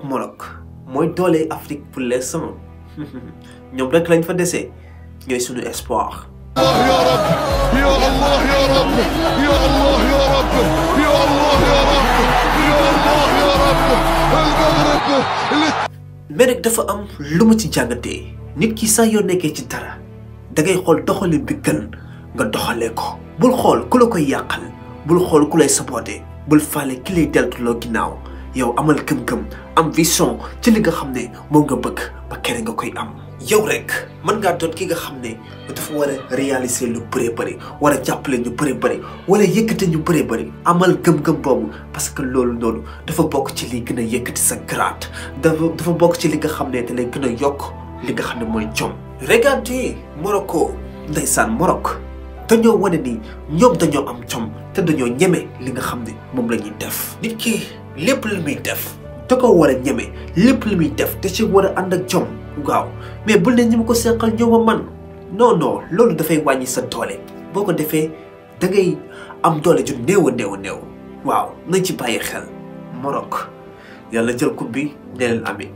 Maroc mooy doole Afrique pour l'instant ñoom rek lañ fa dese ñooy sunu espoir. mais nag dafa am lu ma ci jàngatee nit ki saa yoo nekkee ci dara da ngay xool doxalin bi gën nga doxalee ko. bul xool ku la koy yàqal bul xool ku lay saboté bul faale ki lay deltuloo ginnaaw yow amal gëm-gëm am vision ci li nga xam ne moom nga bëgg ba kere nga koy am. yow rek mën ngaa doon ki nga xam ne dafa war a réaliser lu bëree bëri war a jàppale ñu bëree bëri wala yëkkate ñu bëree bëri amal gëm-gëm boobu parce que loolu noonu dafa bokk ci li gën a yëkkati sa grade dafa bokk ci li nga xam ne da lay gën a yokk li nga xam ne mooy jom. regardez Morocco ndeysaan Maroc dañoo wane ni ñoom dañoo am jom te dañoo ñeme li nga xam ne moom la ñuy def. nit ki lépp lu muy def da ko war a ñeme lépp lu muy def da ci war a ànd ak jom. waaw mais bul ne ñi ma ko seqal ñoo ma man non non loolu dafay wàññi sa doole boo ko defee da ngay am doole ju néew a néew a néew waaw nañ ci bàyyi xel. Maroc yàlla jël coupe bi ne leen amiin.